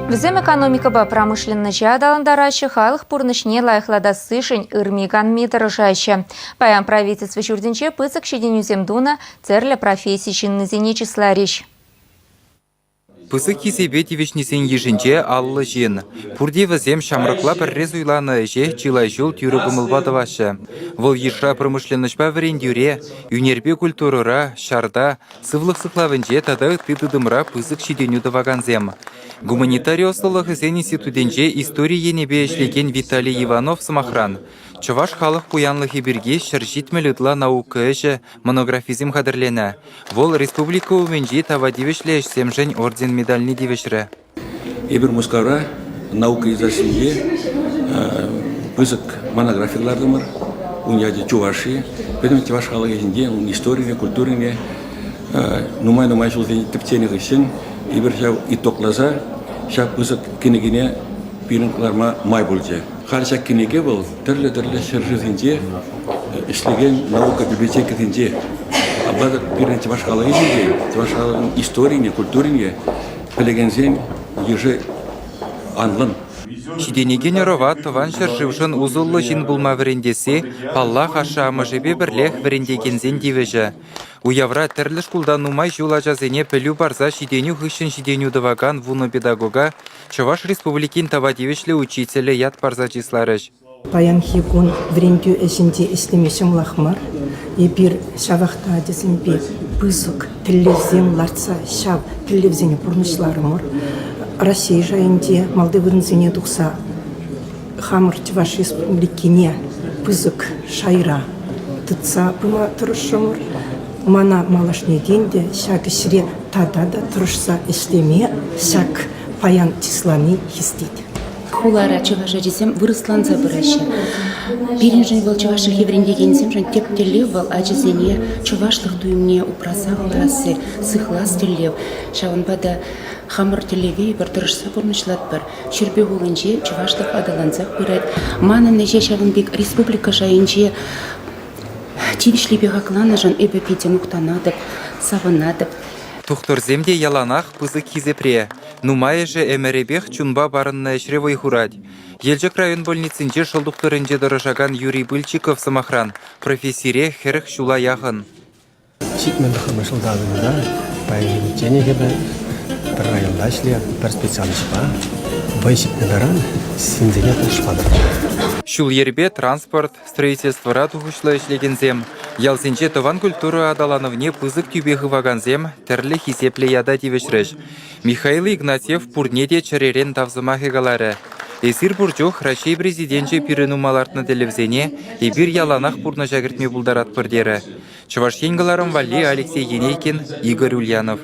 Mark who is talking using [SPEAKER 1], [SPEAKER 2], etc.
[SPEAKER 1] Вӗсем экономикӑпа промышленноҫа аталантараҫҫӗ, халӑх пурнӑҫне лайӑхлатассишӗн ырми-канми тӑрӑшаҫҫӗ. Паян правительство ҫуртӗнче пысӑк ҫитӗнӳсем тунӑ тӗрлӗ професси ҫыннисене чысларӗҫ.
[SPEAKER 2] Пысӑк хисепе тивӗҫнисен йышӗнче 50 ҫын. Пурте вӗсем ҫамрӑкла пӗрре суйланӑ ӗҫе чылай ҫул тӳрӗ кӑмӑлпа тӑваҫҫӗ. Вӑл йышра промышленноҫпа вӗрентӳре, ӳнерпе культурӑра, ҫарта, сывлӑх сыхлавӗнче тата ытти тытӑмра пысӑк ҫитӗнӳ тӑвакансем. Гуманитари ӑслӑлӑхӗсен институтӗнче истори енӗпе ӗҫлекен Виталий Иванов, сӑмахран, чӑваш халӑх пуянлӑхӗ пирки 170 ытла наука ӗҫӗ, монографисем хатӗрленӗ. Вӑл республика умӗнчи тава тивӗҫлӗ ӗҫсемшӗн орден медальне тивӗҫрӗ.
[SPEAKER 3] Эпир Мускавра наука издательствинче пысӑк монографи кӑлартӑмӑр. Ун ячӗ Чуваши. Пӗтӗм чӑваш халӑхӗ ҫинче, ун историне, культурине нумай-нумай ҫулсен тӗпченӗ хыҫҫӑн эпир ҫав итогласа ҫак пысӑк кӗнекене пирӗн кӑларма май пулчӗ. Халь ҫак кӗнеке вӑл тӗрлӗ-тӗрлӗ ҫӗршывсенче ӗҫлекен наука библиотекисенче, апла пирӗн чӑваш халӑхӗ ҫинчен, чӑваш халӑхӗн историне, культурине пӗлекенсен йышӗ анлӑн.
[SPEAKER 2] Ҫитӗнекен ӑрӑва Тӑван ҫӗршывшӑн усӑллӑ ҫын пулма вӗрентесси, паллах, ашшӗ-амӑшӗпе пӗрлех вӗрентекенсен тивӗҫӗ. Уявра тӗрлӗ шкулта нумай ҫул ачасене пӗлӳ парса ҫитӗнӳ хыҫҫӑн ҫитӗнӳ тӑвакан вунӑ педагога Чӑваш Республикин тава тивӗҫлӗ учителӗ ят парса чысларӗҫ.
[SPEAKER 4] Паянхи кун вӗрентӳ ӗҫӗнче ӗҫлеме ҫӑмӑлах мар. Эпир ҫавах та ачасемпе пысӑк тӗллевсем лартса ҫав тӗллевсене пурнӑҫларӑмӑр. Раҫҫей шайӗнче малти вырӑнсене тухса хамӑр Чӑваш Республикине пысӑк шайра тытса пыма тӑрӑшрӑмӑр. Мана малашне тен те ҫак ӗҫре тата та тӑрӑшса ӗҫлеме ҫак паян чыслани хистет.
[SPEAKER 5] Хулара чӑваш ачисем вырӑсланса пыраҫҫӗ. Пирӗншӗн вӑл чӑваш чӗлхи вӗрентекенсемшӗн тӗп тӗллев вӑл ачасене чӑвашлӑх туйӑмне упраса хӑварасси, сыхлас тӗллев. Ҫавӑнпа та хамӑр тӗллеве эпир тӑрӑшса пурнӑҫлатпӑр. Ҫӗрпӳ хулинче чӑвашлӑх аталансах пырать. Манӑн ӗҫе ҫавӑн пек республика шайӗнче тивӗҫлипе хакланӑшӑн эпӗ питӗ мухтанатӑп, савӑнатӑп.
[SPEAKER 2] Тухтӑрсем те яланах пысӑк хисепре. Нумайӑшӗ ӗмӗрӗпех чунпа парӑннӑ ӗҫре вӑй хурать. Елчӗк район больницинче шӑл тухтӑрӗнче тӑрӑшакан Юрий Пыльчиков, сӑмахран, профессире 40 ҫула яхӑн.
[SPEAKER 6] 79-мӗш ҫулта тытӑнса паянхи кунчченех эпӗ пӗр районта ӗҫлеп, пӗр специальноҫпа вӑй ҫитнӗ таран ҫынсене пулӑшма тӑрӑшатӑп.
[SPEAKER 2] Ҫул-йӗрпе транспорт, строительствӑра тухӑҫлӑ ӗҫлекенсем, ялсенче тӑван культура аталанӑвне пысӑк тӳпе хывакансем тӗрлӗ хисеплӗ ята тивӗҫрӗҫ. Михаил Игнатьев пурне те чӗререн тав сӑмахӗ каларӗ. Эсир пур чух Раҫҫей Президенчӗ пирӗн ума лартнӑ тӗллевсене эпир яланах пурнӑҫа кӗртме пултаратпӑр терӗ. Чӑваш Ен кӑларӑм валли Алексей Енейкин, Игорь Ульянов.